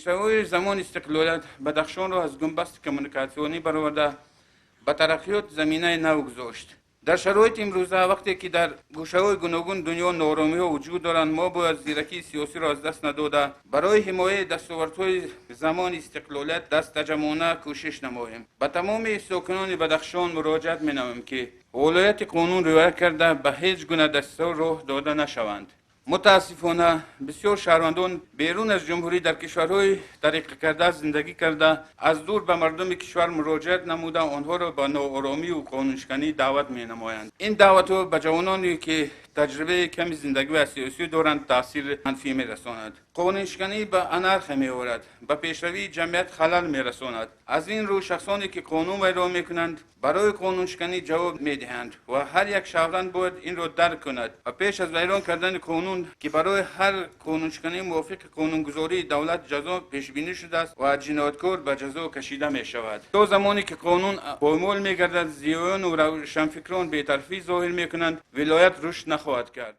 Пешравиҳои замони истиқлолият Бадахшонро аз гунбасти коммуникатсионӣ бароварда, ба тараққиёт заминаи нав гузошт. Дар шароити имрӯза, вақте ки дар гӯшаҳои гуногуни дунё нооромиҳо вуҷуд доранд, мо бояд зиракии сиёсиро аз даст надода, барои ҳимояи дастовардҳои замони истиқлолият дастаҷамъона кӯшиш намоем. Ба тамоми сокинони Бадахшон муроҷиат менамоем, ки волояти қонун риоя карда, ба ҳеҷ гуна дастаҳо роҳ дода нашаванд. Мутаассифона, бисёр шаҳрвандон берун аз ҷумҳурӣ, дар кишварҳои тараққикарда зиндагӣ карда, аз дур ба мардуми кишвар муроҷиат намуда, онҳоро ба нооромию қонуншиканӣ даъват менамоянд. Ин даъватҳо ба ҷавононе, ки таҷрибаи ками зиндагӣ ва сиёсӣ доранд, таъсири манфӣ мерасонад. Қонуншиканӣ ба анархия меорад, ба пешравии ҷамъият халал мерасонад. Аз ин рӯ, шахсоне ки қонун вайрон мекунанд, барои қонуншиканӣ ҷавоб медиҳанд ва ҳар як шаҳрванд бояд инро дарк кунад ва пеш аз вайрон кардани қонун, ки барои ҳар қонуншиканӣ мувофиқи қонунгузории давлат ҷазо пешбинӣ шудааст ва ҷинояткор ба ҷазо кашида мешавад. То замоне ки қонун поймол мегардад, зиёёну равшанфикрон бетарафӣ зоҳир мекунанд, вилоят рушд нахоҳад кард.